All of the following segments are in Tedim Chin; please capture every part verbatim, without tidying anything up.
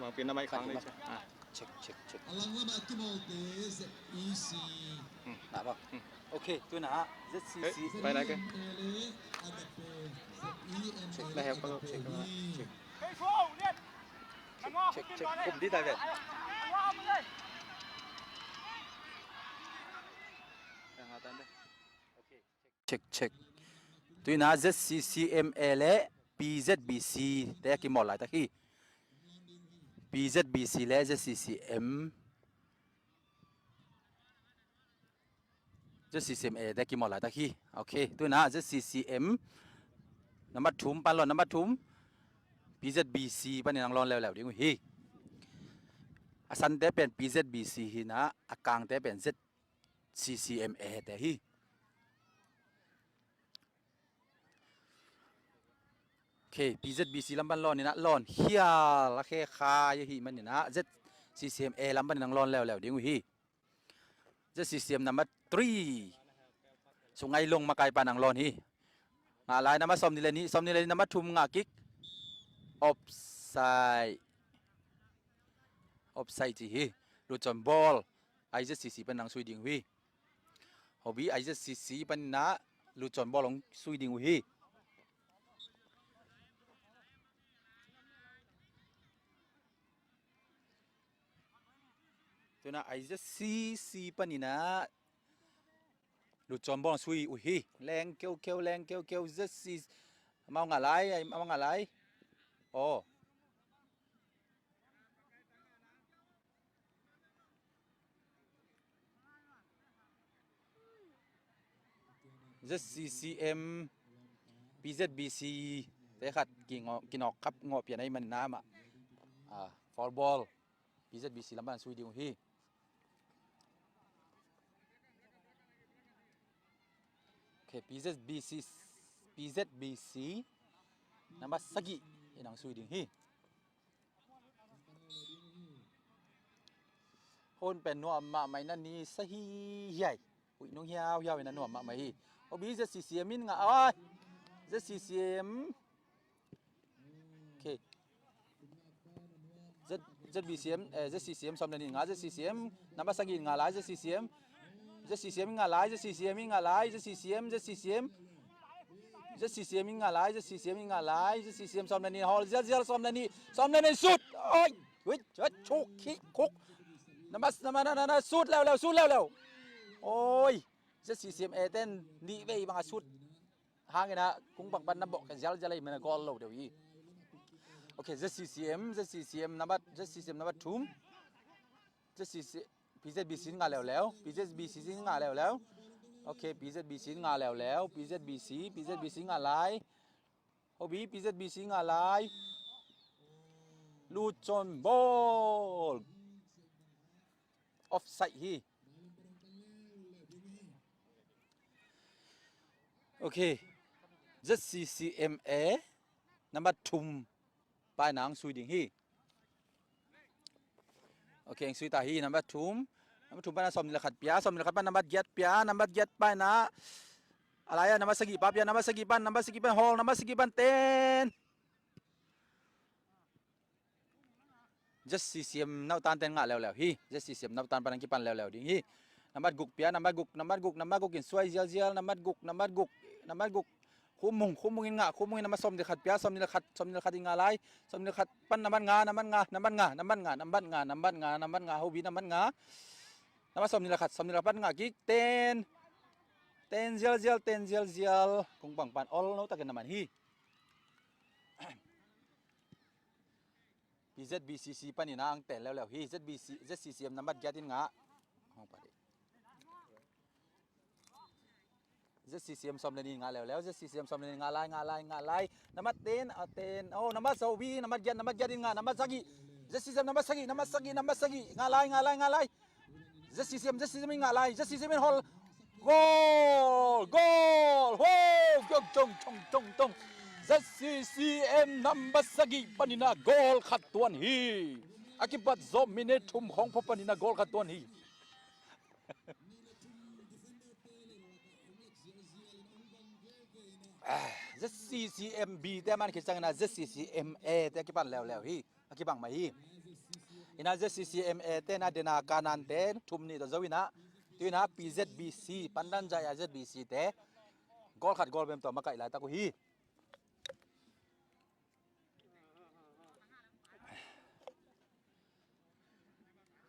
Mangpi na mai khang ni. Ah. Check, check, check. A lang lamah kibawlte Z E C. Hmm. Nah, bang. Hmm. Okay, tu na Z C C. Eh, pai lai ke. Check, na help ko, check, check. Check, check, check. Kum di ta ve. Check, check. Tu na Z C C M A le P Z B C te a kimawl laitak hi. P Z B C le Z C C M, Z C C M A te a kimawl laitak hi. Okay, tu na Z C C M number thum pan lawn, number thum P Z B C panin ang lawn leuleu ding uh hi. A sante pen P Z B C hi na, a kangte pen Z C C M A te hi. Okay, P Z B C lam pan lawn in a lawn hial a khe khai ahi manin a Z C C M A lam panin ang lawn leuleu ding uh hi. Z C C M number three Sungai Long makai pan ang lawn hi. Ngah lai number sawmnih le nih, sawmnih le nih number thum ngah kik. Offside. Offside ci hi. Lutson ball. I Z C C panin ang sui ding uh hi. Hobi I Z C C panin a Lutson ball hong sui ding uh hi. Tu na I Z C C panin a Lutson ball sui uh hi. Leng keukeu, leng keukeu, Z C C. Amau ngah lai, amau ngah lai. Oh. Z C C M, P Z B C te khat kingaw-, kinawk khap ngawh pian ahi manin a mah. Ah, foul ball. P Z B C lam pan sui ding uh hi. Okay, P Z B C, P Z B C number sagih in ang sui ding hi. Hun pen nuam mahmah in a ni sa hi hiai. Uih nung hiauhiau in a nuam mahmah hi. Hobi Z C C M in ngah, ai. Z C C M. Okay. Z, Z B C M, eh, Z C C M sawm le nih in ngah, Z C C M number sagih in ngah lai, Z C C M. Z C C M in ngah lai, Z C C M in ngah lai, Z C C M, Z C C M. Z C C M in ngah lai, Z C C M in ngah lai, Z C C M sawm le nih, hawl zialzial, sawm le nih, sawm le nih, shoot! Oi! Ui, chuk, khik, khuk. Number, number, number, number, shoot leuleu, shoot leuleu. Oi! Z C C M A ten nih vei bang a shoot hangin a kung pang pan na bawh khe zialzial ahi manin a goal lo deuh hi. Okay, Z C C M, Z C C M number, Z C C M number thum. Z C C, P Z B C in ngah leuleu, P Z B C in ngah leuleu. Okay, P Z B C in ngah leuleu, P Z B C, P Z B C in ngah lai. Hobi P Z B C in ngah lai. Lutson ball. Offside hi. Okay. Z C C M A number thum panin ang sui ding hi. Okay, ang sui ta hi, number thum. Number thum panin a sawmnih le khat pia, sawmnih le khat panin number giat pia, number giat panin a lai a number sagih pa pia, number sagih panin, number sagih panin hawl, number sagih panin ten. Z C C M nautan ten ngah leuleu hi. Z C C M nautan panin ang kipan leuleu ding hi. Number guk pia, number guk, number guk, number guk in suai zialzial, number guk, number guk, number guk. Khumung, Khumung in ngah, Khumung in number sawmnih le khat pia, sawmnih le khat, sawmnih le khat in ngah lai, sawmnih le khat panin number nga, number nga, number nga, number nga, number nga, number nga, number nga, hobi number nga. Number sawmnih le khat, sawmnih le khat panin ngah kik, ten. Ten zialzial, ten zialzial. Kung pang pan ol no takin na man hi. P Z B C C panin ang ten leuleu hi. Z B C, Z C C M number giat in ngah. Hong pa dih. Z C C M sawm le nih in ngah leuleu. Z C C M sawm le nih in ngah lai, ngah lai, ngah lai. Number ten, ah, ten. Oh, number sawm, number giat, number giat in ngah, number sagih. Z C C M number sagih, number sagih, number sagih. Ngah lai, ngah lai, ngah lai. Z C C M, Z C C M in ngah lai, Z C C M in hawl. Goal! Goal! Ho! Jong, jong, jong, jong, jong. Z C C M number sagih panin a goal khat tuan hi. A kipat zawh minute thum khawng pha panin a goal khat tuan hi. Ah, Z C C M B te man khit ciangin a Z C C M A te a kipan leuleu hi. A kibang mah hi. Ina Z C C M A te na dena Kanan te thum nih tawh zo ina, tu ina P Z B C, Pandan Jaya Z B C te goal khat goal bem tawh makaih laitak uh hi.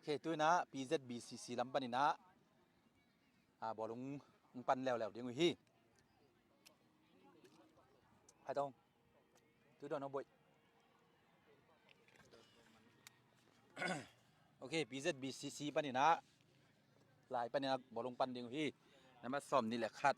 Ok, tu ina P Z B C C lam pan ina, a, bawlung pan leuleu ding uh hi. Hai tong. Tu don no boy. Ok, P Z B C C pan ina, lai pan ina bawlung pan ding uh hi. Nambat sawm nih le khat.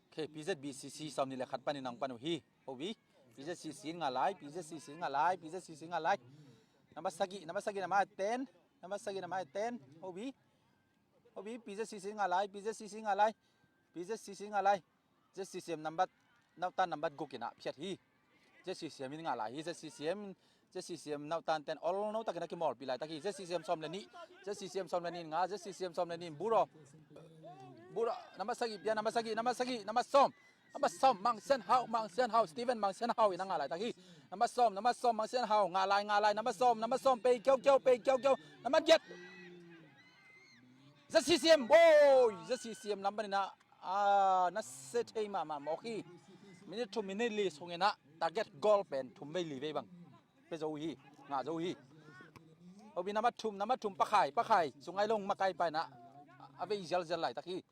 Ok, P Z B C C sawm nih le khat pan ina hong pan uh hi. Hobi, P Z C C in ngah lai, P Z C C in ngah lai, P Z C C in ngah lai. Nambat sagih, nambat sagih, nambat ten, nambat sagih, nambat ten. Hobi, hobi, P Z C C in ngah lai, P Z C C in ngah lai, P Z C C in ngah lai. Z C C M nambat, nautan nambat guk ina phiat hi. Z C C M in ngah lai hi, Z C C M, Z C C M nautan ten ol no takin a kimawlpih laitak hi. Z C C M sawm le nih, Z C C M sawm le nih in ngah, Z C C M sawm le nih in buraw. Buraw, nambat sagih pia, nambat sagih, nambat sagih, nambat sawm. Nambat sawm, Mang Sian Hau, Mang Sian Hau, Steven Mang Sian Hau ina ngah laitak hi. Nambat sawm, nambat sawm, Mang Sian Hau, ngah lai, ngah lai, nambat sawm, nambat sawm, pei kiaukiau, pei kiaukiau, nambat giat. Z C C M, boy, Z C C M lam pan ina, a, na se thei mahmah mawk hi. Minute thum, minute li sung ina target goal pen thum vei li vei bang pia zo hi, ngah zo hi. Hobi nambat thum, nambat thum Pakhai, Pakhai, Sungai Long makai pa ina, a vei zialzial laitak hi.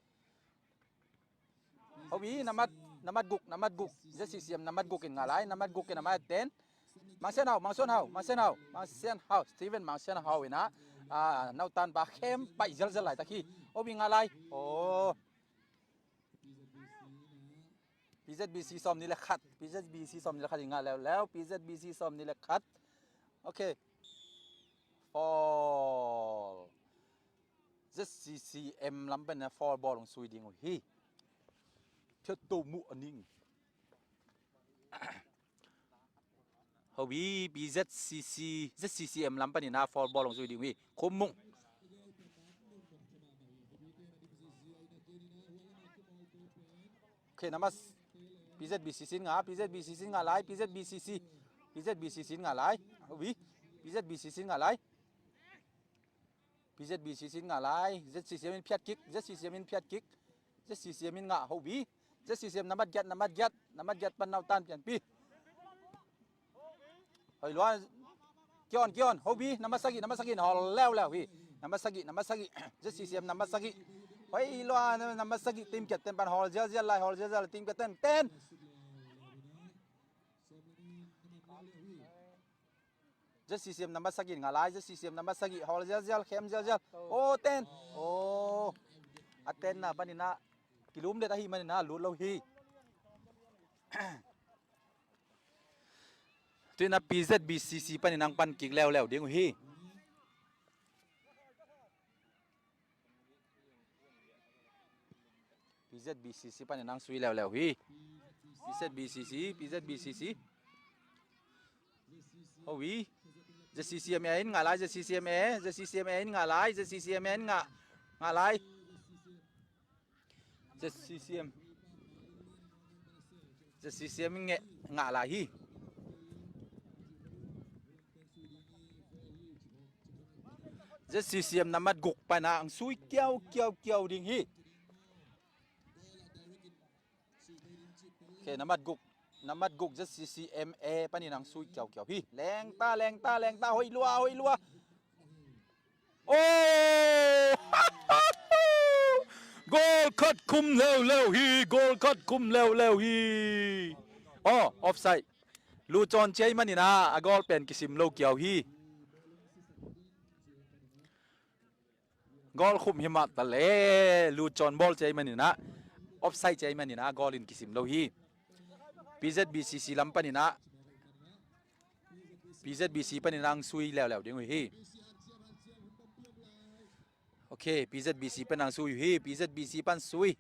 Hobi nambat, nambat guk, nambat guk, Z C C M nambat guk in ngah lai, nambat guk in nambat ten. Mang Sian Hau, Mang Sian Hau, Mang Sian Hau, Mang Sian Hau, Steven Mang Sian Hau ina, a, nautan pa khem paih zialzial laitak hi. Hobi ngah lai. Oh. P Z B C sawm nih le khat, P Z B C sawm nih le khat in ngah leuleu, P Z B C sawm nih le khat. Ok. Foul. Z C C M lam pan ina foul bawlung sui ding uh hi. Phiat to muh a ning. Hobi P Z C C, Z C C M lam pan ina foul bawlung sui ding uh hi. Khum mung. Ok, nambat P Z B C C in ngah, P Z B C C in ngah lai, P Z B C C, P Z B C C in ngah lai. Hobi, P Z B C C in ngah lai. P Z B C C in ngah lai, Z C C M in phiat kik, Z C C M in phiat kik, Z C C M in ngah hobi, Z C C M nambat giat, nambat giat, nambat giat pan nautan pianpih. Hoi lua, kion, kion, hobi, nambat sagih, nambat sagih, hawl leuleu hi, nambat sagih, nambat sagih, Z C C M nambat sagih. Hoi lua, nambat sagih, team captain pan hawl zialzial lai, hawl zialzial, team captain, ten. Z C C M nambat sagih in ngah lai, Z C C M nambat sagih, hawl zialzial, khem zialzial. Oh, ten. Oh. A tenna pan ina kilum det ahih man ina lut lo hi. Tu ina P Z B C C pan ina hong pan kik leuleu ding uh hi. P Z B C C pan ina hong sui leuleu hi. P Z B C C, P Z B C C. Hobi. Z C C M A in ngah lai, Z C C M A, Z C C M A in ngah lai, Z C C M A in ngah, ngah lai. Z C C M. Z C C M in ngah, ngah lai hi. Z C C M nambat guk pan ina hong sui kiau, kiau, kiau ding hi. Ok, nambat guk, nambat guk Z C C M A pan ina hong sui kiau, kiau hi. Lengta, lengta, lengta, hoih lua, hoih lua. Oh! Goal khat khum leuleu hi, goal khat khum leuleu hi. Oh, offside. Lu cawn ciai man ina a goal pen kisim lo kiau hi. Goal khum hi mah ta le, lu cawn bawl ciai man ina, offside ciai man ina goal in kisim lo hi. P Z B C C lam pan ina, P Z B C pan ina hong sui leuleu ding uh hi. Ok, P Z B C pan hong sui uh hi, P Z B C pan sui.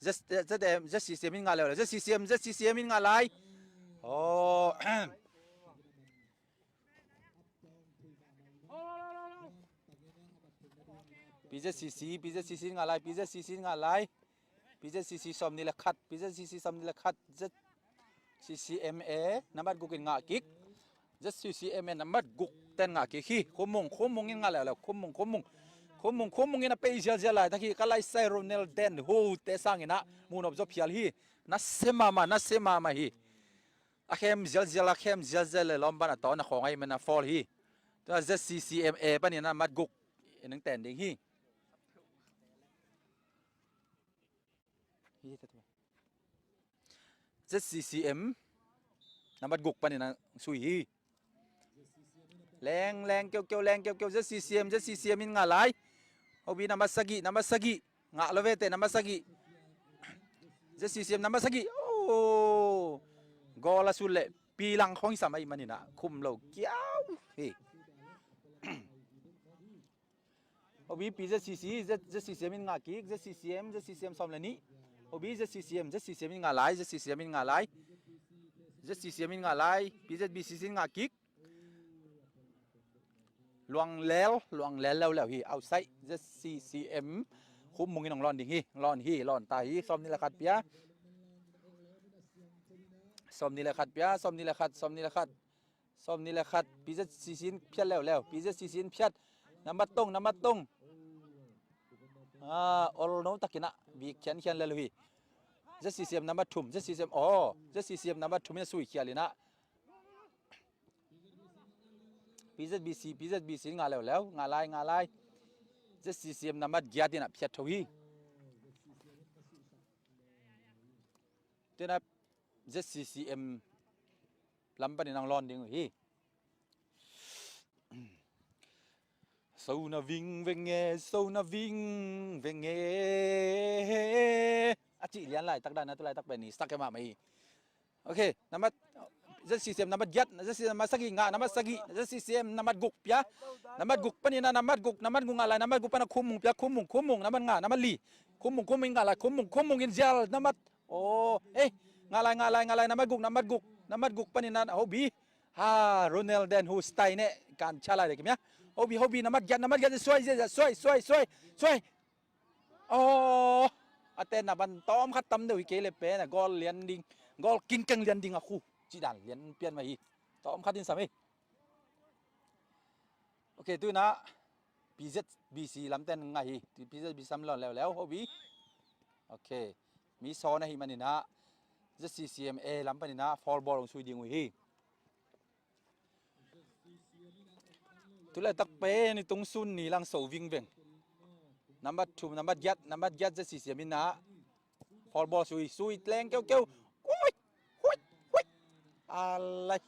Z, Z, Z C C M in ngah leuleu, Z C C M, Z C C M in ngah lai. Oh. P Z C C, P Z C C in ngah lai, P Z C C in ngah lai. P Z C C sawm nih le khat, P Z C C sawm nih le khat, Z, C C M A nambat guk in ngah kik. Z C C M A nambat guk ten ngah kik hi. Khumung, Khumung in ngah leuleu. Khumung, Khumung. Khumung, Khumung in a pei zialzial laitak hi. Ka laisai Ronald Den Hu te sangin ah muhnop zaw phial hi. Na se mahmah, na se mahmah hi. A khem zialzial, a khem zialzial le lawm ban a tawn a khawng ahih man a fall hi. Tua Z C C M A panin a nambat guk in hong ten ding hi. Z C C M nambat guk panin a sui hi. Leng, leng keukeu, leng keukeu. Z C C M, Z C C M in ngah lai. Hobi nambat sagih, nambat sagih. Ngah lo vete nambat sagih. Z C C M nambat sagih. Oh. Goal a sut leh pilang khong i sam ahih manin ah khum lo kiau hi. Hobi P Z C C, Z, Z C C M in ngah kik, Z C C M, Z C C M sawm le nih. Hobi Z C C M, Z C C M in ngah lai, Z C C M in ngah lai. Z C C M in ngah lai, P Z B C C in ngah kik. Luang lel, luang lel leuleu hi, outside. Z C C M, Khumung in hong lawn ding hi, lawn hi, lawn ta hi, sawm nih le khat pia. Sawm nih le khat pia, sawm nih le khat, sawm nih le khat. Sawm nih le khat, P Z C C in phiat leuleu, P Z C C in phiat. Nambat tong, nambat tong. Ah, olno takin ah, bik khiankhian lel uh hi. Z C C M nambat thum, Z C C M, oh, Z C C M nambat thum in a sui khial in ah. P Z B C, P Z B C in ngah leuleu, ngah lai, ngah lai. Z C C M nambat giat in ah phiat tho hi. Tena Z C C M lam panin hong lawn ding uh hi. So na ving veng e, so na ving veng e. A cih lian laitak dan a tu laitak pen i stuck e mahmah hi. Ok, nambat Z C C M nambat giat, Z C C M nambat sagih ngah, nambat sagih, Z C C M nambat guk pia. Nambat guk panin ah nambat guk, nambat guk ngah lai, nambat guk pan a Khumung pia, Khumung, Khumung, nambat nga, nambat li. Khumung, Khumung in ngah lai, Khumung, Khumung in zial, nambat Oh, eh, ngah lai, ngah lai, ngah lai, nambat guk, nambat guk, nambat guk panin ah, Hobi. Ha, Ronald Den Hu style ne, kan cha lai de kimia. Hobi, Hobi, nambat giat, nambat giat, suai, suai, suai, suai, suai. Oh, a ten na ban tawm khat tam deuh hi kei le pen, a goal lian ding, goal kingkeng lian ding a khu, ci dan lian pian mah hi. Tawm khat in sam hi. Ok, tu in ah P Z B C lam ten ngah hi. P Z B C sam lawn leuleu, Hobi. Ok. Mi sawn ahih manin ah Z C C M A lam panin ah foul ball hong sui ding uh hi. Tu laitak pen i tung sun ni lang so vingveng. Nambat thum, nambat giat, nambat giat Z C C M in ah Foul ball sui, sui, leng keukeu. Hui, hui, hui. Alai.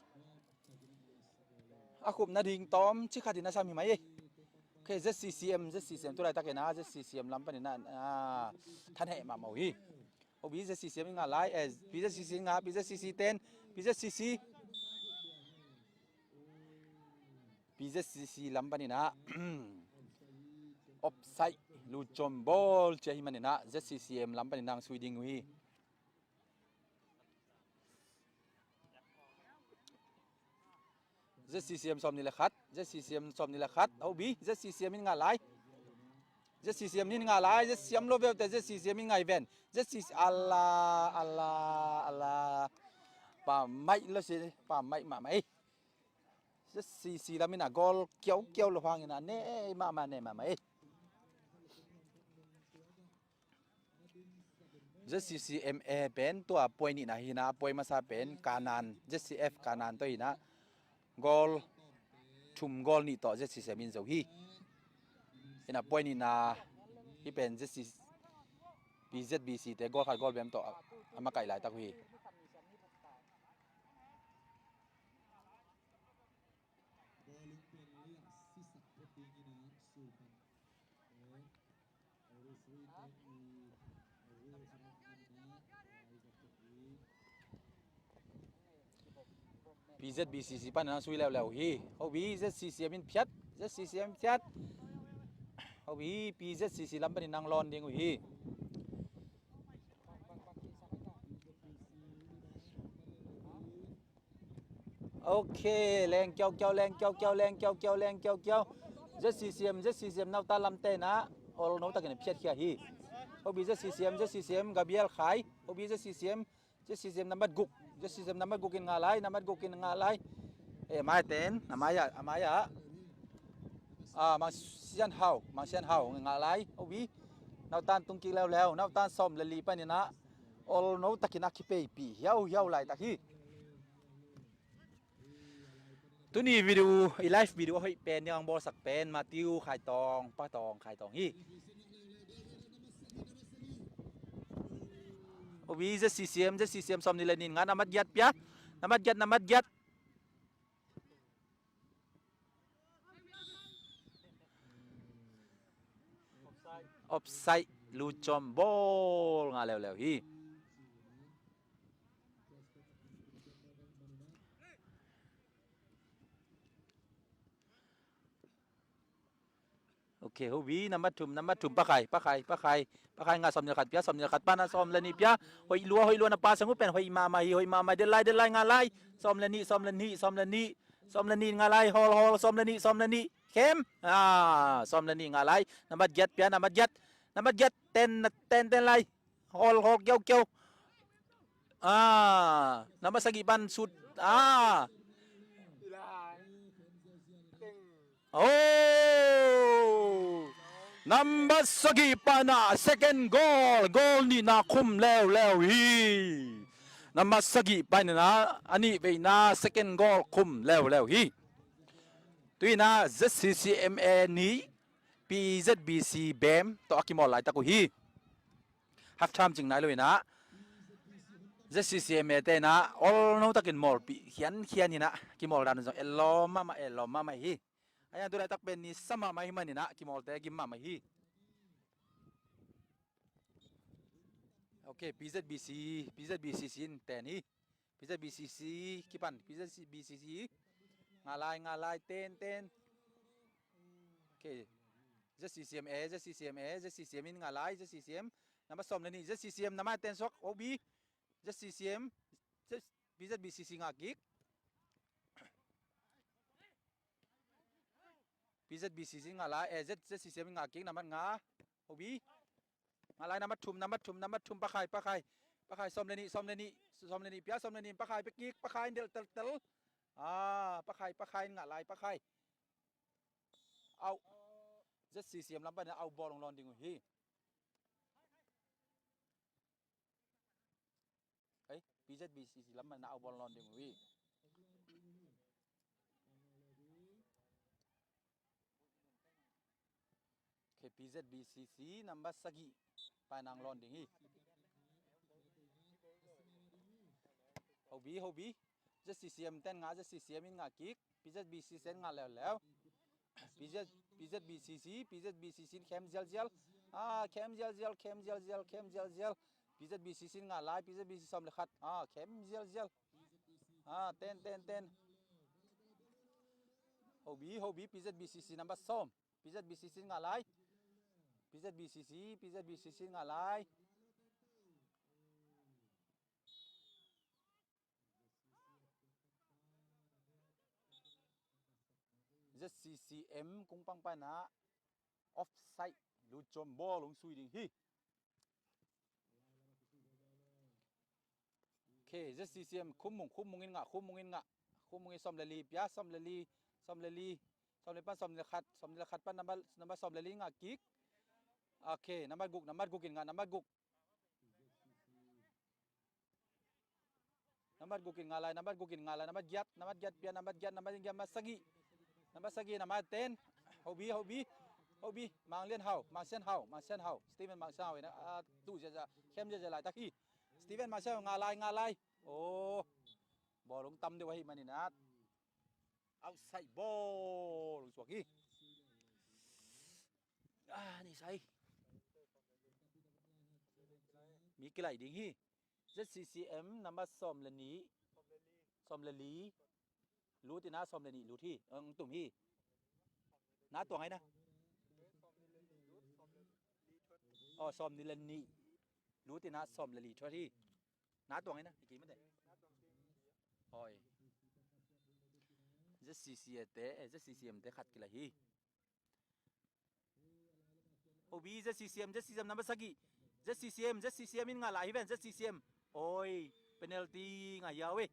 A khupna ding tawm ci khat in a sam hi mai ei. Ok, Z C C M, Z C C M, tu laitakin ah Z C C M lam panin ah than heh mahmah uh hi. Hobi Z C C M in ngah lai, eh, P Z C C in ngah, P Z C C ten, P Z C C. P Z C C lam panin ah offside, lut cawm bawl ci ahih manin ah Z C C M lam panin ah hong sui ding uh hi. Z C C M sawm nih le khat, Z C C M sawm nih le khat, Hobi, Z C C M in ngah lai. Z C C M in ngah lai, Z C C M lo veu te, Z C C M in ngah hi ven. Z C C, ala, ala, ala. Pa maih lo si, pa maih mahmah ei. Z C C lam in ah goal kiaukiau lo hangin ah ne mahmah, ne mahmah ei. Z C C M A pen tua puai nihna hi in ah, puai masa pen Kanan, Z C F Kanan tawh hi in ah, goal thum goal nih tawh Z C C M in zo hi. In ah puai nihna hi pen Z C, P Z B C te goal khat goal bem tawh a makaih laitak uh hi. P Z B C C panin ah sui leuleu hi. Hobi Z C C M in phiat, Z C C M phiat. Hobi P Z C C lam panin ah lawn ding uh hi. Ok, leng kiaukiau, leng kiaukiau, leng kiaukiau, leng kiaukiau. Z C C M, Z C C M nauta lam ten ah olno takin phiatkhia hi. Hobi Z C C M, Z C C M, Gabriel Khai. Hobi Z C C M, Z C C M nambat guk. Jesse Sem nambat guk in ngah lai, nambat guk in ngah lai. Eh, mai ten, a mai ah, a mai ah. Ah, Mang Sian Hau, Mang Sian Hau ngah lai. Hobi. Nautan tung kik leuleu, nautan sawm le li panin ah olno takin a kipeipih hiauhiau laitak hi. Tuni video, i live video a hoih pen, ni ang bawlsak pen Matthew Khai Tawng, Pa Tawng Khai Tawng hi. Hobi, Z C C M, Z C C M sawm nih le nih in ngah, nambat giat pia, nambat giat, nambat giat. Offside, lu com, bawl ngah leuleu hi. Ok, Hobi, nambat thum, nambat thum, Pa Khai, Pa Khai, Pa Khai, Pa Khai ngah, sawm le khat pia, sawm le khat pan a sawm le nih pia. Hoih lua, hoih lua, na pa sang uh pen hoih mahmah hi, hoih mahmah, del lai, del lai, ngah lai. Sawm le nih, sawm le nih, sawm le nih, sawm le nih ngah lai, hawl, hawl, sawm le nih, sawm le nih. Khem. Ah, sawm le nih ngah lai. Nambat giat pia, nambat giat, nambat giat, ten, ten, ten lai. Hawl, hawl kiaukiau. Ah, nambat sagih pan sut. Ah. Oh. Nambat sagih pan a second goal, goal nihna khum leuleu hi. Nambat sagih pan a, a nih veina second goal khum leuleu hi. Tuina Z C C M A nih, P Z B C Bem tawh a kimawl laitak uh hi. Half time cing nai lo in ah, Z C C M A te in ah olno takin mawlpih khiankhian in ah, kimawl dan zong et lawm mahmah, et lawm mahmah hi. A yang tu laitak pen ni sa mahmah hi man in ah, kimawlte gim mahmah hi. Ok, P Z B C, P Z B C C in ten hi. P Z BCC kipan, P Z B CC. Ngah lai, ngah lai, ten, ten. Ok. ZCCMA, ZCCMA, ZCCM in ngah lai, ZCCM. Nambat sawm le nih, ZCCM nambat ten suak, OB. ZCCM, Z-, PZBCC ngah kik. PZBCC ngah lai, eh, Z-, ZCCM in ngah kik, nambat nga, OB. Ngah lai nambat thum, nambat thum, nambat thum, Pa Khai, Pa Khai. Pa Khai, sawm le nih, sawm le nih, sawm le nih pia, sawm le nih, Pa Khai pia kik, Pa Khai in delh teltel. Ah, Pa Khai, Pa Khai in ngah lai, Pa Khai. Au. ZCCM lam pan in au bawl hong lawn ding uh hi. Ei, PZBCC lam pan in au bawl hong lawn ding uh hi. Ok, PZBCC nambat sagih pan in hong lawn ding hi. OB, OB. ZCCM ten ngah, ZCCM in ngah kik. PZBCC in ngah leuleu. PZ, PZBCC, PZBCC in khem zialzial. Ah, khem zialzial, khem zialzial, khem zialzial. PZBCC in ngah lai, PZBCC sawm le khat. Ah, khem zialzial. Ah, ten, ten, ten. OB, OB, PZBCC nambat sawm. PZBCC in ngah lai. PZBCC, PZBCC in ngah lai. ZCCM kungpang pan ah offside, lut zom bawl hong sui ding hi. Ok, ZCCM Khum Mung, Khum Mung in ngah, Khum Mung in ngah. Khum Mung in sawm le li pia, sawm le li, sawm le li, sawm le li pan sawm le khat, sawm le khat pan nambat, nambat sawm le li ngah kik. Ok, nambat guk, nambat guk in ngah, nambat guk. Nambat guk in ngah lai, nambat guk in ngah lai, nambat giat, nambat giat pia, nambat giat, nambat giat, nambat sagih. Nambat sagih, nambat ten. OB, OB, OB, Mang Lian Hau, Mang Sian Hau, Mang Sian Hau. Steven Mang Sian Hau in ah, tu ziazia, khem ziazia laitak hi. Steven Mang Sian Hau ngah lai, ngah lai. Oh. Bawl hong tam deuh ahih manin ah, outside bawl hong suak hi. Ah, ni sai. Mi kilaih ding hi. ZCCM nambat sawm le nih, sawm le li. Lut in ah sawm le nih lut hi. Ong tum hi. Na tuang ai na. Oh, sawm nih le nih. Lut in ah sawm le li thuat hi. Na tuang ai na. Oi. ZCC te, eh, ZCCM te khat kilaih hi. OB, ZCCM, ZCCM nambat sagih. ZCCM, ZCCM in ngah lai hi ven, ZCCM. Oi. penalty ngah hi a uh hi.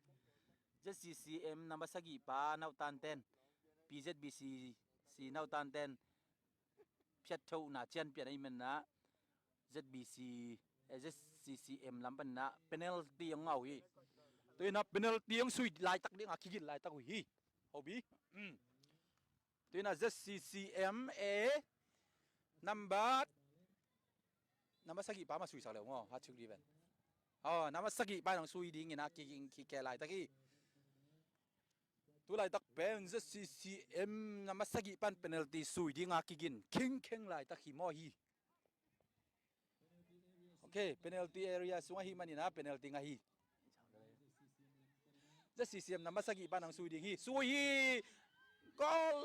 ZCCM namba sagih pa nauhtan ten, PZBC nauhtan ten phiat thohna cianpian ahih manin ah ZBC, eh, ZCCM lam panin ah penalty hong ngah uh hi. Tua in ah penalty hong sui laitak ding a kigin laitak uh hi. Hobi. Mm. Tua in ah ZCCM e number, number sagih pa mah suisak leu maw, Hatsuk Diven. Oh, number sagih pa in hong sui ding in ah kigin kik laitak hi. Tu laitak pen ZCCM number sagih pan penalty sui ding a kigin khengkheng laitak hi maw hi. Ok, penalty area sung ahih manin ah penalty ngah hi. ZCCM number sagih pan hong sui ding hi. Sui hi. Goal!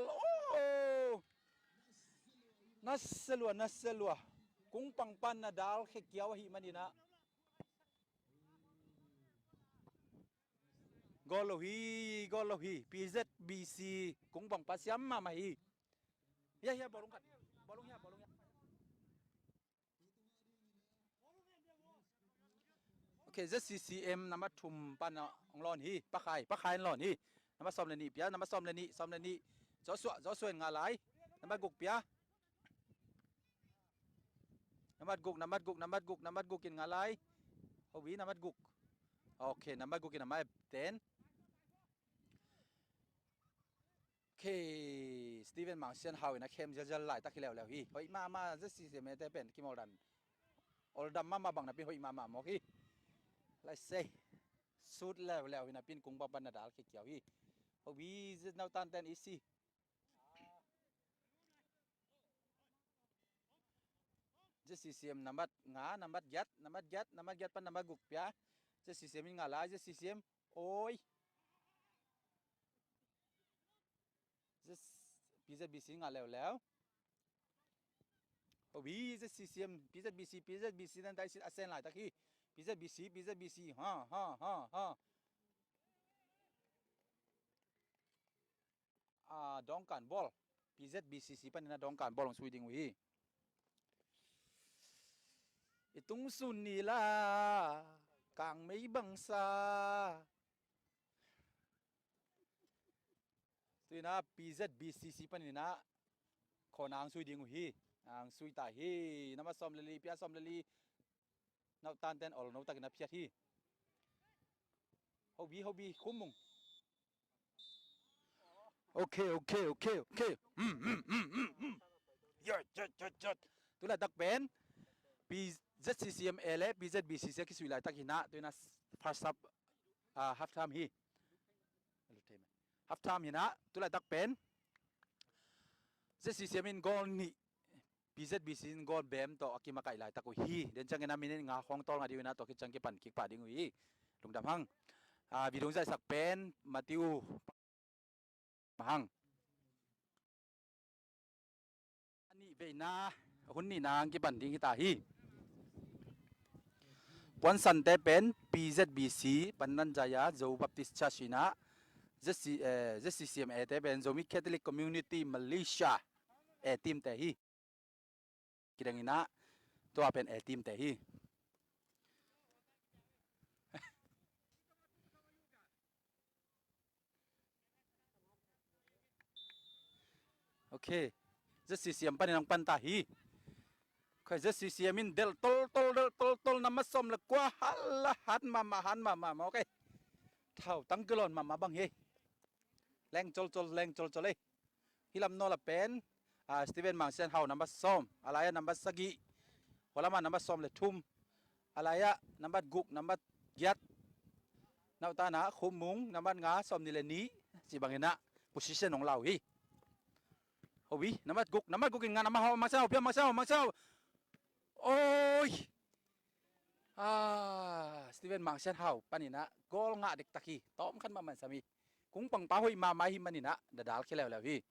Oh! Nasia lua, nasia lua. Kung pang pan na dal khe kiau ahih manin ah goal lo hi, goal lo hi. PZBC kung pang pa siam mahmah hi. Hiah, hiah, bawlung khat. Bawlung hiah, bawlung hiah. Ok, ZCCM number thum pan hong lawn hi. Pakhai, Pakhai in lawn hi. Number sawm le nih pia, number sawm le nih, sawm le nih. Joshua, Joshua in ngah lai. Number guk pia. Number guk, number guk, number guk, number guk in ngah lai. Hobi number guk. Ok, number guk in number ten. Ok, Steven Mangsian Hau in a khem zialzial laitak hi leuleu hi. Hoih mahmah ZCCM te pen kim ol dan. Ol dam mahmah bang napi hoih mahmah mawk hi. Lai sei. Sut leuleu hi napi in kung bang pan na dal khe kiau hi. Hobi nauhtan ten i si. ZCCM number nga, number giat, number giat, number giat pan number guk pia. ZCCM in ngah lai, ZCCM. Oi. Z-, PZBC ngah leuleu. Hobi ZCCM, PZBC, PZBC nan tai sin a sen laitak hi. PZBC, PZBC, ha, ha, ha, ha. Ah, Dawngkan bawl. PZBCC panin a Dawngkan bawl hong sui ding uh hi. I tung sun ni la, kang mei bangsa. Tu in a PZBCC panin a khawna hong sui ding uh hi. Hong sui ta hi. Number sawm le li, pia sawm le li. Nauhtan ten ol no takin a phiat hi. Hobi, hobi, Khum Mung. Ok, ok, ok, ok. Hmm, hmm, hmm, hmm, hmm. Yat, yat, yat, yat. Tu laitak pen PZCCM e le PZBCC a kisui laitak hi na, tu in a first half, ah, half time hi. Half time hi na, tu laitak pen ZCCM in goal nih, PZBC in goal bem tawh a kimakaih laitak uh hi. Den ciangin a minute nga khawng tawl ngah ding uh hi na, tua khit ciang kipan kik pah ding uh hi. Lungdam hang. Ah, video hong zaisak pen Matthew hang. A nih veina, hun nihna hong kipan ding hi ta hi. Puansante pen PZBC, Pandan Jaya, Zo Baptist Church hi na, ZC, eh, ZCCM e te pen Zomi Catholic Community Malaysia e team te hi. Kidang in a, tua pen e team te hi. Ok. ZCCM panin hong pan ta hi. Ok, ZCCM in delh toltol, delh toltol, number sawm le kua, hala, hat mahmah, hat mahmah, ok. Thau tang kilon mahmah bang hi. Leng colcol, leng colcol ei. Hih lam nawl a pen, ah, Steven Mangsian Hau number sawm, a lai-ah number sagih, hua lamah number sawm le thum, a lai-ah number guk, number giat, nauhtan ah Khum Mung, number nga, sawm nih le nih, ci bangin ah position hong lau hi. Hobi, number guk, number guk in nga, number hau, Mangsian Hau, pia Mangsian Hau, Mangsian Hau. Oi! Ah, Steven Mangsian Hau panin ah goal ngah dektak hi. Tawm khat mah mansam hi. Kung pangpa hoih mahmah ahih manin ah dadal khia leuleu hi.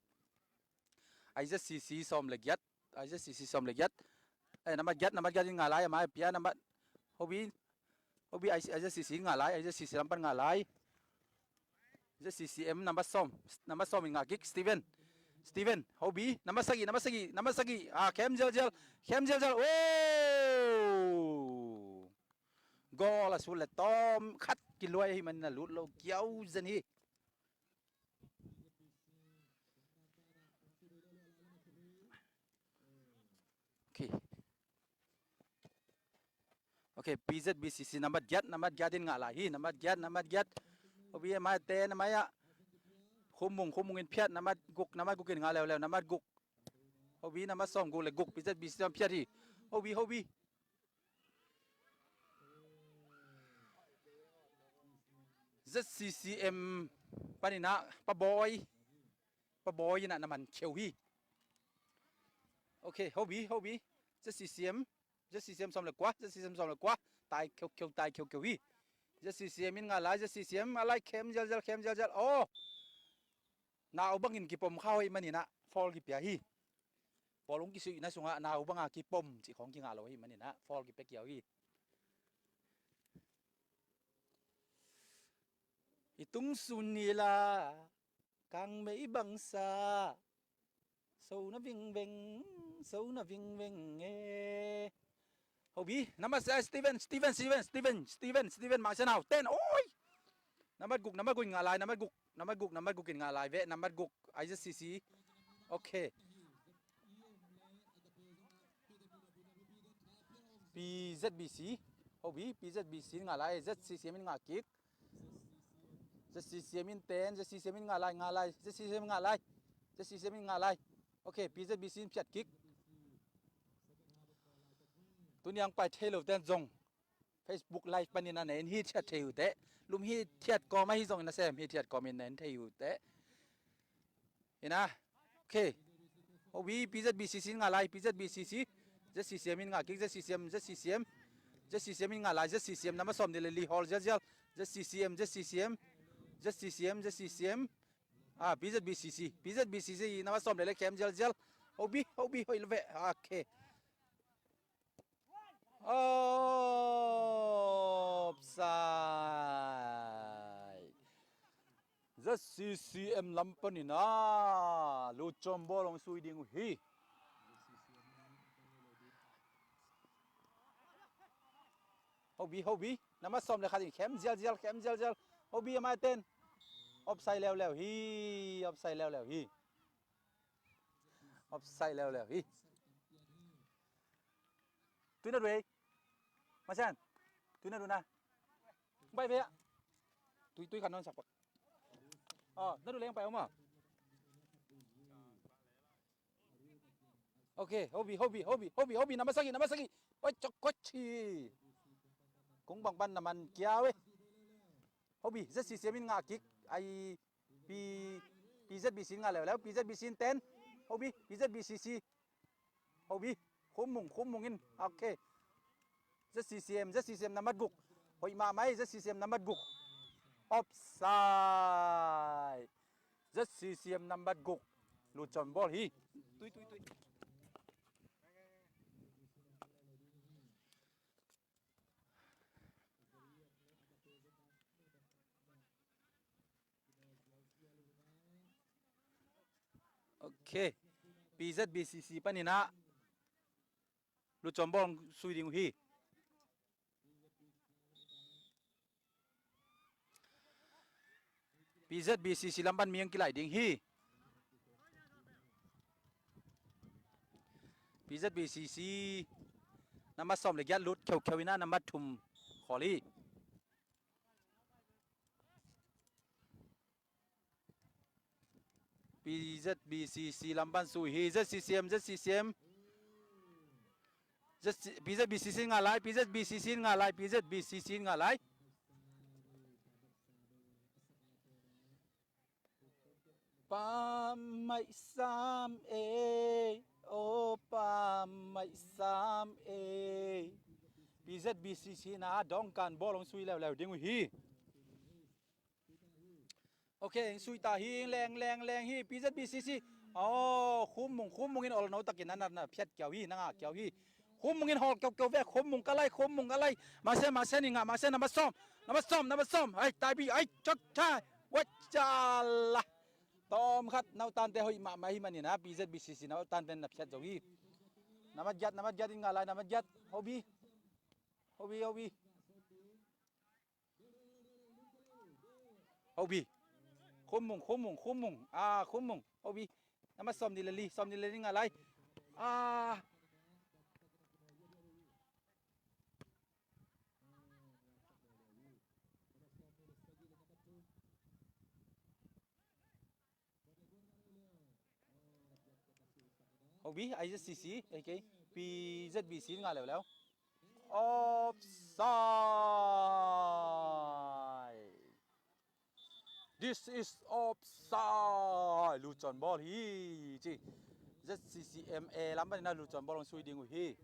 ZCC sawm le giat, ZCC sawm le giat. Eh, number giat, number giat in ngah lai, amah pia number, hobi, hobi ZCC ngah lai, ZCC lam pan ngah lai. ZCCM number sawm, number sawm in ngah kik, Steven. Steven, hobi, number sagih, number sagih, number sagih. Ah, khem zialzial, khem zialzial. Oh! goal a sut le tawm khat kiluai ahih manin a lut lo kiau zen hi. Okay. Okay, P Z B C C nambat giat, nambat giat in ngah lai hi, nambat giat, nambat giat. Hobi a mai te, na mai ah. Khum Mung, Khum Mung in phiat, nambat guk, nambat guk in ngah leuleu, nambat guk. Hobi nambat sawm guk le guk, P Z B C C phiat hi. Hobi, hobi. Z C C M panin ah, Pa Bawi. Pa Bawi in ah na man kheu hi. Okay, hobi, hobi. Z C C M, Z C C M sawm le kua, Z C C M sawm le kua. Tai kheukheu, tai kheukheu hi. Z C C M in ngah lai, Z C C M a lai khem zialzial, khem zialzial. Aw. Nau bangin kipom kha hoih manin ah foul kipia hi. Bawlung kisuihna sungah nau banga kipom cih khawng kingah lo ahih manin ah foul kipia kiau hi. I tung sun ni la kang mei bangsa. So na vingveng, so na vingveng e. Hobi, nambat sa, Steven, Steven, Steven, Steven, Steven, Steven, Mangsa Nau, ten, oi! Nambat guk, nambat guk in ngah lai, nambat guk, nambat guk, nambat guk in ngah lai ve, nambat guk, I Z C C. Okay. P Z B C, hobi, P Z B C in ngah lai, Z C C M in ngah kik. Z C C M in ten, Z C C M in ngah lai, ngah lai, Z C C M in ngah lai. Z C C M in ngah lai. Okay, P Z B C in phiat kik. Tuni ang pai thei lo ten zong Facebook Live panin a na en hithiat thei uh teh. Lum hithiat kawm ahi zongin a sem hithiat kawmin na en thei uh teh. Ina. Okay. Hobi P Z B C C in ngah lai, P Z B C C. Z C C M in ngah kik, Z C C M, Z C C M. Z C C M in ngah lai, Z C C M nambat sawm nih le li hawl zialzial. Z C C M, Z C C M. Z C C M, Z C C M. Ah, P Z B C C. P Z B C C nambat sawm nih le khem zialzial. Hobi, hobi, hoih lo ve. Okay. Offside. Z C C M lam panin a lutcom bawl hong sui ding uh hi. Hobi, hobi. Nambat sawm le khat in khem zialzial, khem zialzial. Hobi a mai ten. Offside leuleu hi. Offside leuleu hi. Offside leuleu hi. Tui na duai. Masian. Tui na duai na. Bai ve. Tui, tui kan non sak pak. Oh, na duai leng pai oma. Okay, hobi, hobi, hobi, hobi, hobi, nambat sagih, nambat sagih. Oi, cok, kochi. Kung bang pan na man kia we. Hobi, Z C C M in ngah kik. Ai, P, P Z B C in ngah leuleu, P Z B C in ten. Hobi, P Z B C C. Hobi, Khum Mung, Khum Mung in. Okay. Z C C M, Z C C M nambat guk. Hoih mahmah hi, Z C C M nambat guk. Offside. Z C C M nambat guk. Lutcom bawl hi. Tui, tui, tui. Okay. P Z B C C panin a lutcom bawl sui ding uh hi. P Z B C C lam pan mi hong kilaih ding hi. P Z B C C nambat sawm le giat lut kheukheu in a nambat thum khawl hi. P Z B C C lam pan sui hi. Z C C M, Z C C M. Z C, P Z B C C in ngah lai, P Z B C C in ngah lai, P Z B C C in ngah lai. Pa Mai Sam e, o Pa Mai Sam e. P Z B C C in a dawngkan bawl hong sui leuleu ding uh hi. Okay, sui ta hi, leng, leng, leng hi, P Z B C C. Oh, Khum Mung, Khum Mung in olno takin a na, na phiat kiau hi, na ngah kiau hi. Khum Mung in hawl kiau kiau ve, Khum Mung ka lai, Khum Mung ka lai. Masian, Masian in ngah, Masian nambat sawm, nambat sawm, nambat sawm. Ai, tai bi, ai, chok chai. Wet chala. Tawm khat, nautante hoih mahmah hi manin a, P Z B C C nautante na phiat zo hi. Nambat giat, nambat giat in ngah lai, nambat giat. Hobi. Hobi, hobi. Hobi. Khumung, khumung, khumung. Ah, khumung. Hobi. Nambat sawmnih le li, sawmnih le li nga lai. Ah. Hobi, I Z C C, okay. P Z B C nga leuleu. Offside. This is offside. Lutcawn bawl hi ci. Z C C M A lam panin a lutcawn bawl hong sui ding uh hi.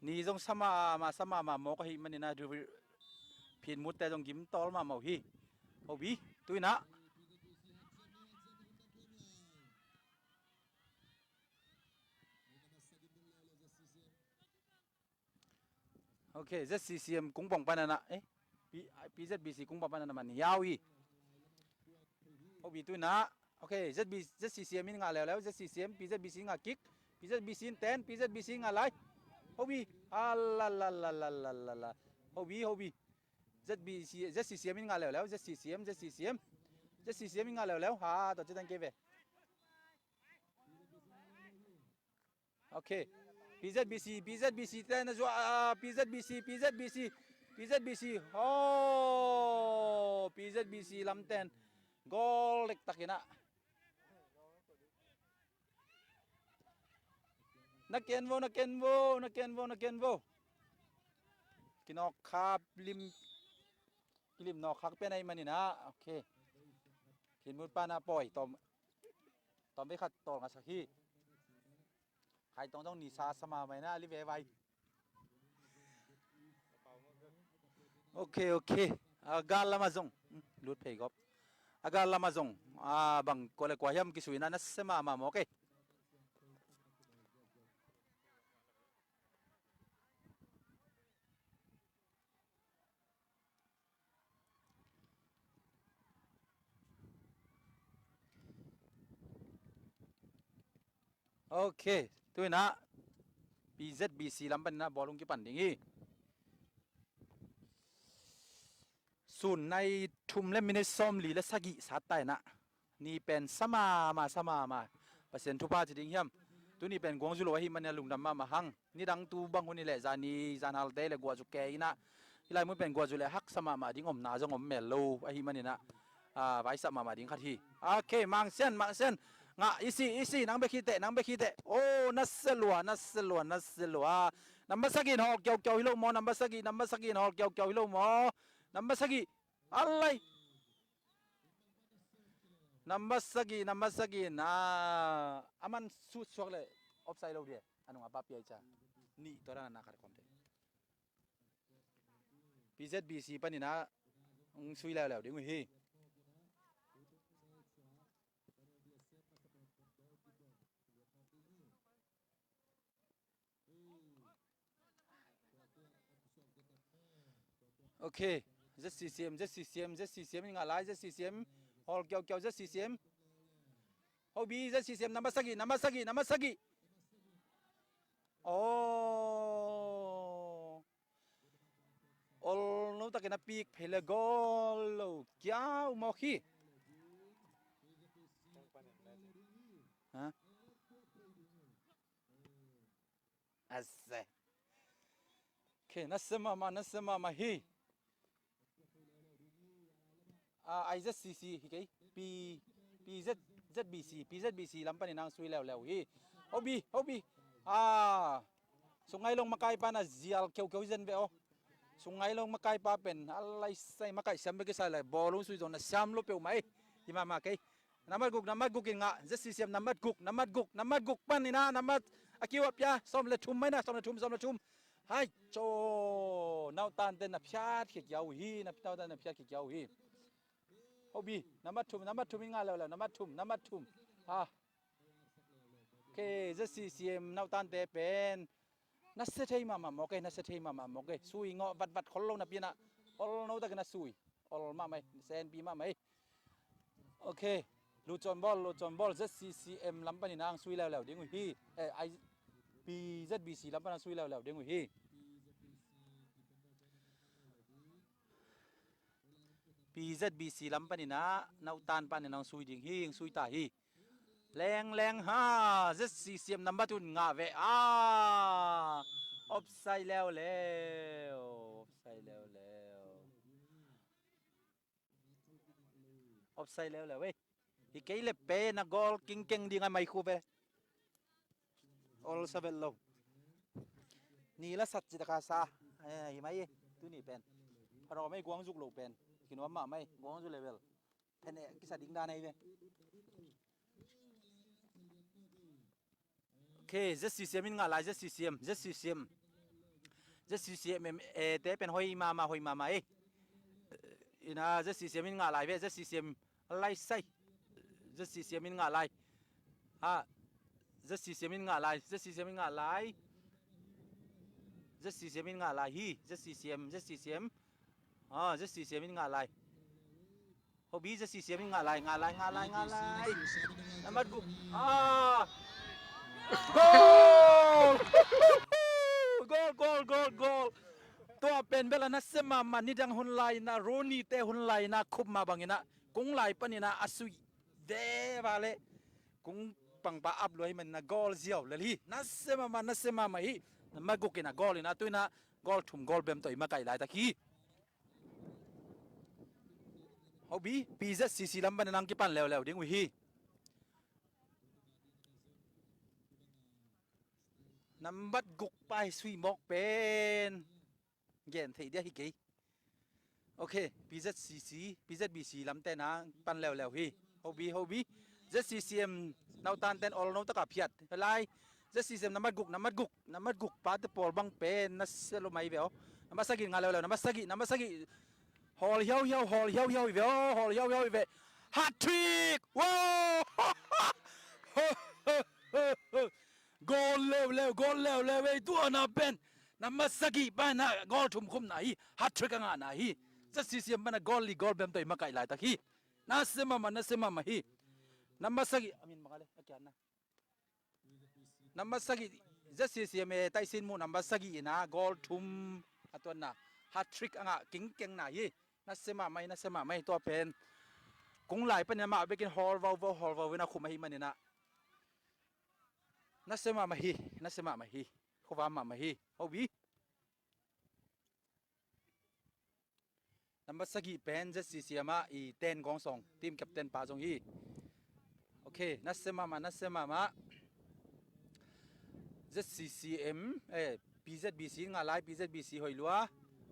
Ni zong sa mahmah, sa mahmah mawk ahih manin a, phin mutte zong gim tawl mahmah uh hi. Hobi, tu in ah. Ok, Z C C M kungpong panin ah, eh, P-, P Z B C kungpong panin ah man hiau hi. Hobi tu in ah. Ok, Z B, Z C C M in nga leuleu, Z C C M, P Z B C nga kik, P Z B C in ten, P Z B C nga lai. Hobi, a la la la. Hobi, hobi. Z B C, Z C C M in nga leuleu, Z C C M, Z C C M. Z C C M in nga leuleu, ha, tawh ci tan kei ve. Ok. P Z B C, P Z B C ten a zuak, ah, P Z B C, P Z B C, P Z B C. Oh, P Z B C lamten. Goal dektak in ah. Na ken vo, na ken vo, na ken vo, na ken vo. Kinawk khap lim, kilim nawk khak pen ahih manin ah. Ok. Khin mut pan a pawi tawm. Tawm vei khat tawl ngasak hi. Khai tawng zong ni sa sa mahmah in ah, a li ve vai. Ok, ok. A gal lamah zong, hmm, lut phei gawp. A gal lamah zong, a, bang kua le kua hiam kisui in ah, nasia mahmah mawk e. Ok, tu in ah P Z B C lam panin ah bawlung kipan ding hi. Sun nai thum le minit sawmli le sagih sat ta in ah. Ni pen sa mahmah, sa mahmah. Pasian thupha ci ding hiam. Tuni pen guangzu lo ahih manin a lungdam mahmah hang. Nidang tu bang hun hi leh zani, zanhalte le guahzu kei in ah. Hih lai mun pen guahzu le haksa mahmah ding omna zong om mel lo ahih manin ah. Ah, vaisak mahmah ding khat hi. Ok, Mang Sian, Mang Sian. Ngah, i si, i si, nang bek hi teh, nang bek hi teh. Oh, nasia lua, nasia lua, nasia lua. Nambat sagih in hawl kiaukiau hi lo maw, nambat sagih, nambat sagih in hawl kiaukiau hi lo maw. Nambat sagih. Alai. Nambat sagih, nambat sagih in, ah, a man sut suak leh offside lo ding e. A nungah pa pia i ca. Nih, tua dan a na khat kawm te. P Z B C panin ah hong sui leuleu ding uh hi. Ok. Z C C M, Z C C M, Z C C M in ngah lai, Z C C M. Hawl kiaukiau, Z C C M. Hobi, Z C C M, nambat sagih, nambat sagih, nambat sagih. Oh. Olno takin a pik phei le goal lo kiau mawk hi. Ha? Ase. Ok, nasia mahmah, nasia mahmah hi. Ah, I Z C C hi kei. P, P Z, Z B C, P Z B C lam panin hong sui leuleu hi. Hobi, hobi. Ah, Sungai Long makaipa na zial kiaukiau hi zen ve aw. Sungai Long makaipa pen a laisai makaih siam bek kisai lai bawlung sui zong na siam lo peuhmah ei. Hi mahmah kei. Nambat guk, nambat guk in ngah. Z C C M nambat guk, nambat guk, nambat guk panin ah, nambat a kiu ah pia. Sawm le thum mai na, sawm le thum, sawm le thum. Hai, co. Nautan ten na phiat khia kiau hi, na nautan na phiat khia kiau hi. Hobi, nambat thum, nambat thum in ngah leuleu, nambat thum, nambat thum. Ha. Ok, Z C C M nautan te pen. Nasia thei mahmah mawk e, nasia thei mahmah mawk e. Sui ngawh vatvat khol lo napi in ah. Olno takin a sui. Ol mahmah hi, senpi mahmah hi. Ok. Lutcawn bawl, lutcawn bawl, Z C C M lam panin ang sui leuleu ding uh hi. Eh, I, P Z B C lam panin ang sui leuleu ding uh hi. P Z B C lam panin ah nautan panin ang sui ding hi, ang sui ta hi. Leng leng ha, Z C C M number two ngah ve. Ah, offside leuleu, offside leuleu. Offside leuleu ei. Hi kei le pen a goal kingkeng ding a mai khu ve. Ol sa vet lo. Ni la sat ci taka sa. Eh, hi mai ei. Tuni pen. Pharo mai guang zuk lo pen. Kinuam mah mai guang zu level. Pen eh, kisa ding dan ei ve. Ok, Z C C M in ngah lai, Z C C M, Z C C M. Z C C M, eh, te pen hoi mama, hoi mama ei. Ina Z C C M in ngah lai ve, Z C C M lai sai. Z C C M in ngah lai. Ha, Z C C M in ngah lai, Z C C M in ngah lai. Z C C M in ngah lai hi, Z C C M, Z C C M. Ha, Z C C M in ngah lai. Hobi Z C C M in ngah lai, ngah lai, ngah lai, ngah lai. Nambat guk. Ah. Goal! Goal, goal, goal, goal. Tua pen bel a nasia mahmah, nidang hun lai-in ah Rooney te hun lai-in ah khup mah bangin ah kung lai panin ah a sui de va le kung pangpa ap lua hi manin ah goal ziau lel hi. Nasia mahmah, nasia mahmah hi. Nambat guk in ah goal in ah tu-in ah goal thum goal bem tawh i makaih laitak hi. Hobi, P Z C C lam panin ang kipan leuleu ding uh hi. Nambat guk pa hi sui mawk pen gen thei dia hi kei. Ok, P Z C C, P Z B C lam ten ang pan leuleu hi. Hobi, hobi. Z C C M nautan ten ol no taka phiat. Helai. Z C C M nambat guk, nambat guk, nambat guk pate pawl bang pen nasia lo mai ve aw. Nambat sagih ngah leuleu, nambat sagih, nambat sagih. Hawl hiauhiau, hawl hiauhiau hi ve aw, hawl hiauhiau hi ve. Hat-trick! Wow! Goal leuleu, goal leuleu ei, tua na pen. Nambat sagih pa na goal thum khumna hi, hat-trick a ngahna hi. Z C C M pa na goal li goal bem tawh i makaih laitak hi. Nasia mahmah, nasia mahmah hi. Nambat sagih, a min bang a le, a kiatna. Nambat sagih, Z C C M e, taisin muh nambat sagih in ah goal thum a tuanna. Hat-trick a ngah kingkengna hi. Nasia mahmah hi, nasia mahmah hi tua pen. Kung lai panin amah bekin hawl vauvau, hawl vau in a khum ahi manin ah. Nasia mahmah hi, nasia mahmah hi. Khuavam mahmah hi. Hobi. Nambat sagih pen Z C C M ah i ten gawng sawng, team captain pa zong hi. Ok, nasia mahmah, nasia mahmah. Z C C M, eh, P Z B C ngah lai, P Z B C hoih lua.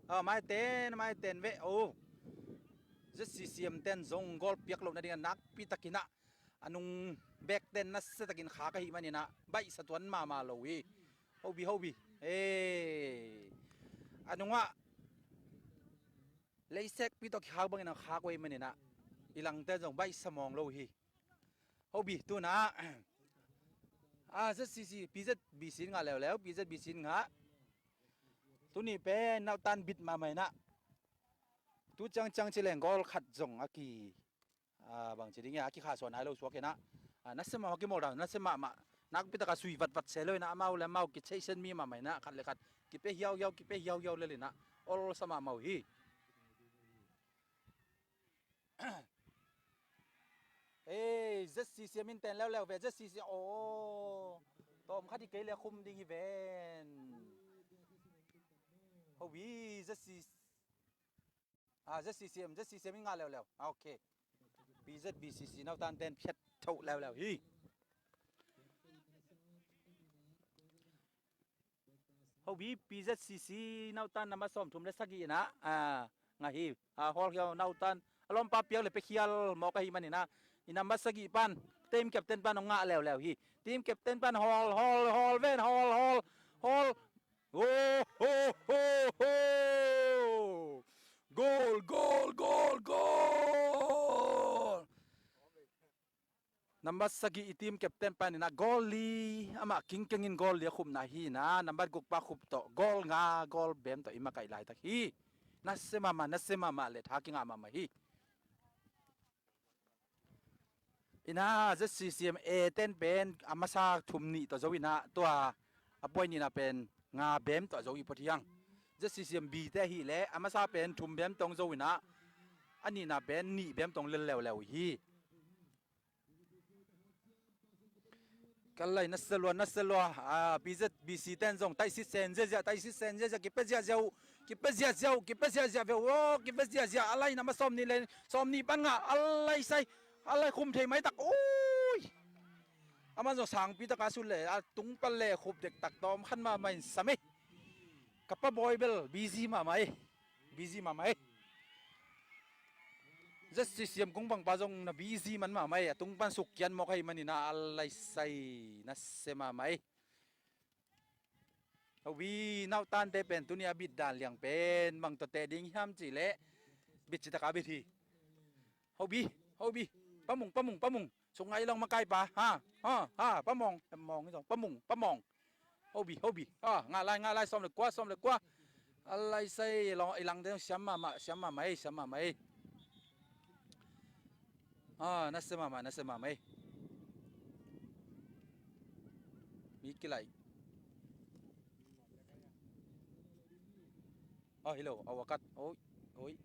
Ah, mai ten, mai ten ve, oh. Z C C M ten zong goal piak loh nading a nakpi takin ah a nung bek ten nasia takin khak ahih manin ah baihsa tuan mahmah lo hi. Hobi, hobi. Ei. A nungah leisekpi tawh kikhak bangin a khak uh ahih manin ah i langte zong baihsa mawng lo hi. Hobi, tu-in ah, ah, Z C C, P Z B C in ngah leuleu, P Z B C in ngah. Tuni pen nautan bit mahmah in ah. Tu ciangciang ci leng goal khat zong a ki Ah, bangci ding ia, a kikhahsuah nai lo suak in ah. Ah, nasia mahmah kimawl dan, nasia mahmah. Nakpi taka sui vatvat se lo in ah, amau le amau kitheihsiam mi mahmah in ah, khat le khat kipia hiauhiau, kipia hiauhiau lel in ah. Olsa mahmah uh hi. Ei, Z C C M in ten leuleu ve, Z C C M, aw. Tawm khat hi kei le khum ding hi ven. Hobi, Z C C M. Ah, Z C C M, Z C C M in ngah leuleu. Ah, ok. P Z B C C nautan ten phiat thoh leuleu hi. Hobi P Z C C nautan nambat sawmthum le sagih in ah, ah, ngah hi. Ah, hawl hiau nautan a lawmpa piak le pia khial mawk ahih manin ah, i nambat sagih pan, team captain pan hong ngah leuleu hi. Team captain pan hawl, hawl, hawl ven, hawl, hawl, hawl. Oh, ho, ho, ho! Goal, goal, goal, goal! Nambat sagih i team captain pan in ah goal li, amah kingkeng in goal li a khupna hi in ah, nambat guk pa khup tawh goal nga, goal bem tawh i makaih laitak hi. Nasia mahmah, nasia mahmah le tha kingah mahmah hi. Ina ZCCM A ten pen a masa thum nih tawh zo ina tua a puai nihna pen nga bem tawh zo i phot hiang. ZCCM B te ahih leh a masa pen thum bem tawh zo ina a nihna pen nih bem tawh lel leuleu hi. Ka lai nasia lua, nasia lua. A, PZBC ten zong taihsit sen ziazia, taihsit sen ziazia, kipia ziazia uh, kipia ziazia uh, kipia ziazia ve uh, kipia ziazia. A lai na ma sawm nih le sawm nih pan nga, a lai sai, a lai khum thei mai tak. Ui. Aman zong sangpi taka sut le a tung pan le khup dek tak tawm khan mahmah in sam ei. Ka pa bawi bel busy mahmah ei. Busy mahmah ei. ZCCM kong bangpa zong na busy man mahmah ei. A tung pan suk kian mawk ahih manin a lai sai nasia mahmah ei. Hobi, nautante pen tuni a bit dan liang pen bang tawh teh ding hiam cih leh bit citaka bit hi. Hobi, hobi. Pamung, pamung, pamung. Sung ngai long makaipa. Ha, ha, ha, pamong. Pamong, pamung, pamong. Hobi, hobi. Ha, nga lai, nga lai, sawm le kua, sawm le kua. A lai sai long, i langte siam mahmah, siam mahmah ei, siam mahmah ei. Ha, nasia mahmah, nasia mahmah ei. Mi kilai. Oh, hello, awakat. Oi, oi.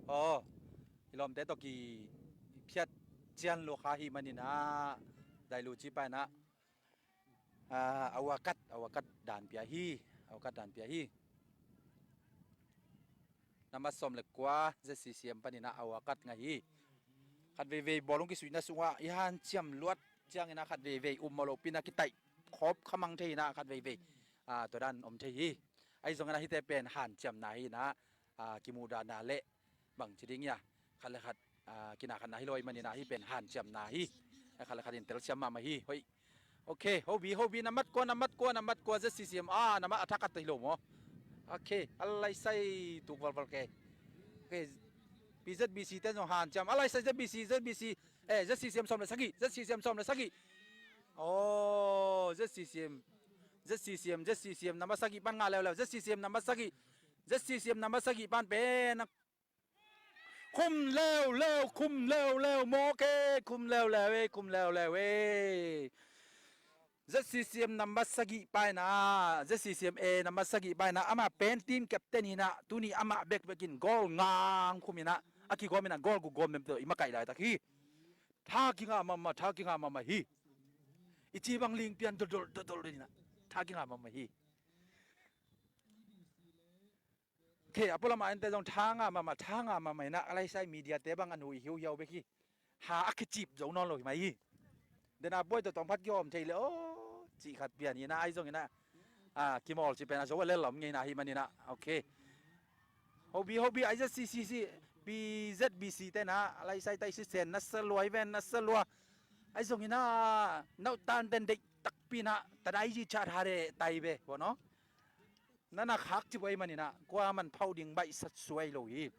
Oh, i lawmte tawh kiphiat cian lua kha ahih manin a dai lu ci paina. Ah, awakat, awakat dan pia hi. Awakat dan pia hi. Nambat sawm le kua ZCCM panin a awakat nga hi. Khat veivei bawlung kisuihna sungah i hanciam luat ciangin a khat veivei um mawh lohpi na kitaih khawp khamang thei ina khat veivei, ah, tua dan om thei hi. Ahi zongin a hite pen hanciamna hi ina, ah, kimuhdahna le bangci ding ia khat le khat, ah, kinakhatna hi lo ahih manin a hih pen hanciamna hi. Khat le khat in telsiam mahmah hi. Hoih. Ok, hobi, hobi, nambat kua, nambat kua, nambat kua, ZCCM, ah, nambat a thak khat hi lo maw. Ok, a lai sai tuk valval ke. Ok, PZBC ten zong hanciam. A lai sai ZBC, ZBC. Eh, ZCCM sawm le sagih, ZCCM sawm le sagih. Oh, ZCCM. ZCCM, ZCCM nambat sagih pan nga leuleu. ZCCM nambat sagih. ZCCM nambat sagih pan pen khum leuleu, khum leuleu mawk e, khum leuleu e, khum leuleu e. ZCCM nambat sagih paina, ZCCM A nambat sagih paina, amah pen team captain hi ina, tuni amah bekbek in goal nga khum ina, a kigawm ina goal guk gawm bem tawh i makaih laitak hi. Tha kingah mahmah, tha kingah mahmah hi. I ci bang ling pian dodol, dodol ina, tha kingah mahmah hi. Khe a pualam a ente zong tha ngah mahmah, tha ngah mahmah ina, a lai sai media te bang a nu i hiuhiau bek hi. Ha a kicip zo nawn lo hi mai hi. Dena buai tawh tawngphat kihawm thei le aw cih khat pian hi ina, ahi zong ina, ah, kimawl cih pen a zo a lel lawm ngei ina hi man ina. Ok. Hobi, hobi, ZCC, PZBC te ina, a lai sai taihsi sen nasia lua hi ven, nasia lua. Ahi zong ina, nautan ten deih takpi ina, tadai ji chat hare tai ve, bo no. Nana khak ci buai man ina, kua man phau ding baih sat suai lo hi.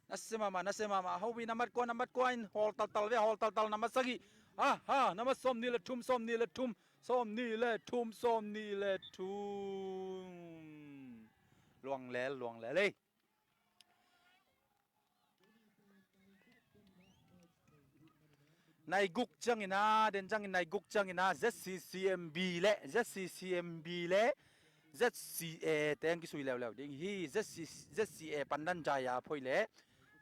Nasia mahmah, nasia mahmah, hobi nambat kua, nambat kua in hawl taltal ve, hawl taltal nambat sagih. Ha, ha, nambat sawm nih le thum, sawm nih le thum, sawm nih le thum, sawm nih le thum. Luang lel, luang lel ei. Nai guk ciang ina, den ciangin nai guk ciang ina, ZCCMB le, ZCCMB le, ZCA teng kisui leuleu ding hi. ZC, ZCA pandan jaya phoi le,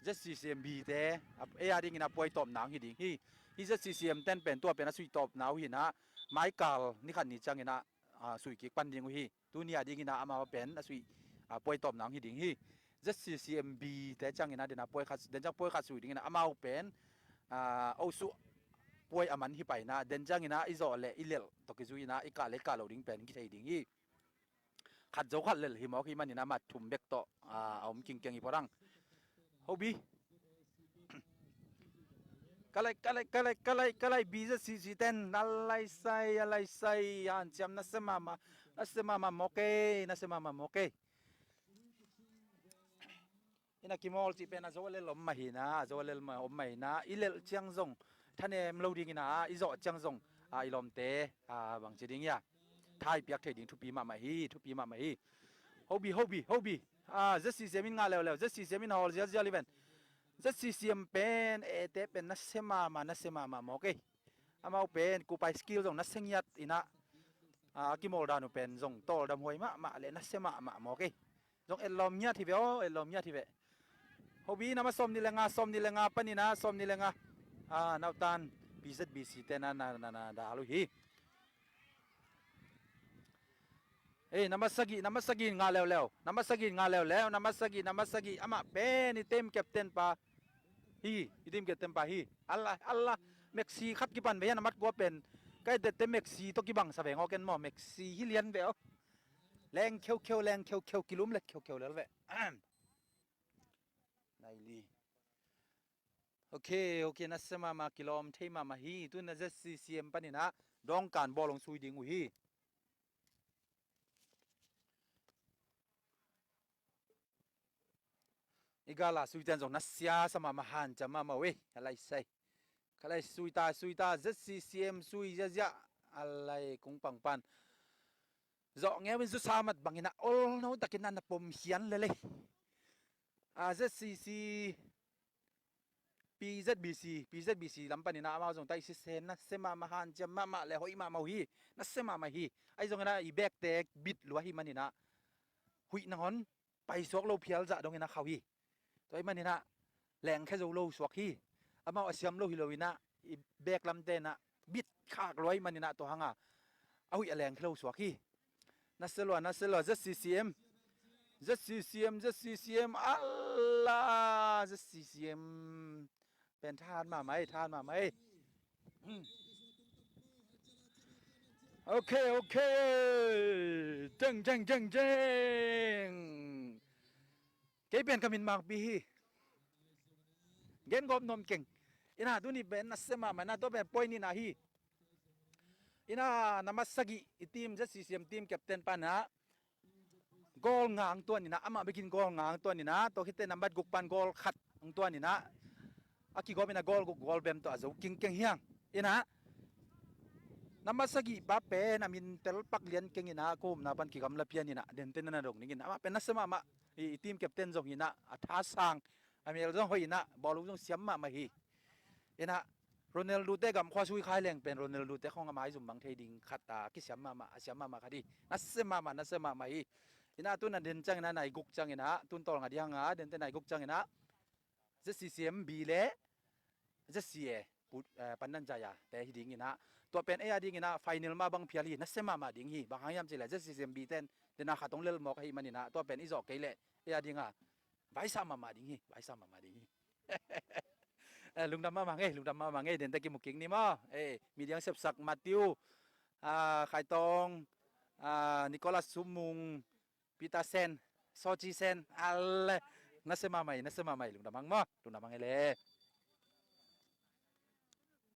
ZCCMB te, a, ei a dingin a puai tawpna hi ding hi. Hi ZCCM ten pen tua pen a sui tawpna uh hi ina, maikal ni khat ni ciang ina, a, sui kik pan ding uh hi. Tuni a dingin a amau pen a sui, a, puai tawpna hi ding hi. ZCCMB te ciang ina den a puai khat, den ciang puai khat sui dingin a amau pen, a, osu puai a man hi pai ina, den ciang ina i zawh le i lelh tawh kizui ina i kah le i kah lo ding pen kithei ding hi. Khat zo khat lelh hi mawk hi man ina mat thum bek tawh, a, a om kingkeng hi pawdang. Hobi. Kalai, kalai, kalai, kalai, kalai, BZCC ten, a lai sai, a lai sai, hanciam nasia mahmah, nasia mahmah mawk ei, nasia mahmah mawk ei. Ina kimawl cih pen a zo a lel om mah hi ina, a zo a lel mah om mah hi ina, i lelh ciang zong thanem lo ding ina, i zawh ciang zong, a, i lawmte, a, bangci ding ia, thai piak thei ding thupi mahmah hi, thupi mahmah hi. Hobi, hobi, hobi. Ah, ZCCM in ngah leuleu, ZCCM in hawl zialzial hi ven. ZCCM pen, ete pen nasia mahmah, nasia mahmah mawk ei. Amau pen kupai skill zong nasia ngiat inah, ah, a kimawl dan uh pen zong tawldam huai mahmah le nasia mahmah mawk ei. Zong etlawm ngiat hi ve aw, etlawm ngiat hi ve. Hobi nama sawmnih le nga, sawmnih le nga panin ah, sawmnih le nga. Ah, nautan PZBC te na, na, na, na dal uh hi. Ei, nama sagih, nama sagih in ngah leuleu. Nama sagih in ngah leuleu. Nama sagih, nama sagih. Amah pen i team captain pa hi, i team captain pa hi. Allah, Allah. Maxi khat kipan ve hian a mat kua pen. Kai dette Maxi tawh kibang sa ve ngawk en maw. Maxi hi lian ve aw. Leng kheukheu, leng kheukheu, kilum le kheukheu lel ve. Ahem. Nai li. Ok, ok, nasia mahmah, kilawm thei mahmah hi. Tun a ZCCM panin ah dawngkan bawl hong sui ding uh hi. I gala sui ten zong nasia sa mahmah, hanciam mahmah uh ei. A lai sai. Ka lai sui ta, sui ta, ZCCM sui ziahziah. A lai kung pangpan. Zawh ngeu in zusa mat bangin ah olno takin ah na pom hian lel ei. A ZCC PZBC, PZBC lam panin ah amau zong taih sisen nasia mahmah, hanciam mahmah le hoih mahmah uh hi. Nasia mahmah hi. Ahi zongin ah i bag te bit lua hi manin ah huih nangawn paisuak lo phial zah dongin ah khauh hi. Tua ahih manin ah lengkhia zo lo suak hi. Amau a siam lo hi loin ah i bag lam ten ah bit khak lua ahih manin ah tua hang a a huih a lengkhia lo suak hi. Nasia lua, nasia lua, ZCCM. ZCCM, ZCCM, Allah, ZCCM. Pen than mahmah ei, than mahmah ei. Ok, ok. Jeng, jeng, jeng, jeng. Kei pen ka min Mangpi hi. Gen gawp nuam keng. Ina tuni pen nasia mahmah, ina tua pen point nihna hi. Ina nama sagih i team ZCCM team captain pan ah goal nga hong tuan ina, amah bikin goal nga hong tuan ina, tua khit teh nambat guk pan goal khat hong tuan ina, a kigawm ina goal guk goal bem tawh a zo kingkeng hiang. Ina nambat sagih pa pen a min tel pak lian keng ina, ko umna pan kigamla pian ina, dente na na dong ning ina, amah pen nasia mahmah, i, i team captain zong ina, a tha sang, a mel zong hoih ina, bawlung zong siam mahmah hi. Ina Ronaldo te gamkhua sui khai leng pen Ronaldo te khong a maizum bang thei ding khat a kisiam mahmah, a siam mahmah khat hi. Nasia mahmah, nasia mahmah hi. Ina tun a den ciang ina nai guk ciang ina, tun tawlnga ding hang a, dente nai guk ciang ina ZCCM B le ZCA put, eh, pandan jaya te hi ding ina, tua pen ei a ding ina final mah bang phial hi, nasia mahmah ding hi. Bang hang hiam cih leh ZCCM B ten dena khat hong lel mawk ahih man ina, tua pen i zawh kei leh ei a ding a vaisa mahmah ding hi, vaisa mahmah ding hi. Eh, lungdam mahmah ngei, lungdam mahmah ngei, dente kimu kik ni maw. Eh, mi ding sepsak Matthew, ah, Khaitawng, ah, Nicholas Sumung, Peter Sen, Sochi Sen, ale. Nasia mahmah hi, nasia mahmah hi, lungdam hang maw, lungdam hang ei le.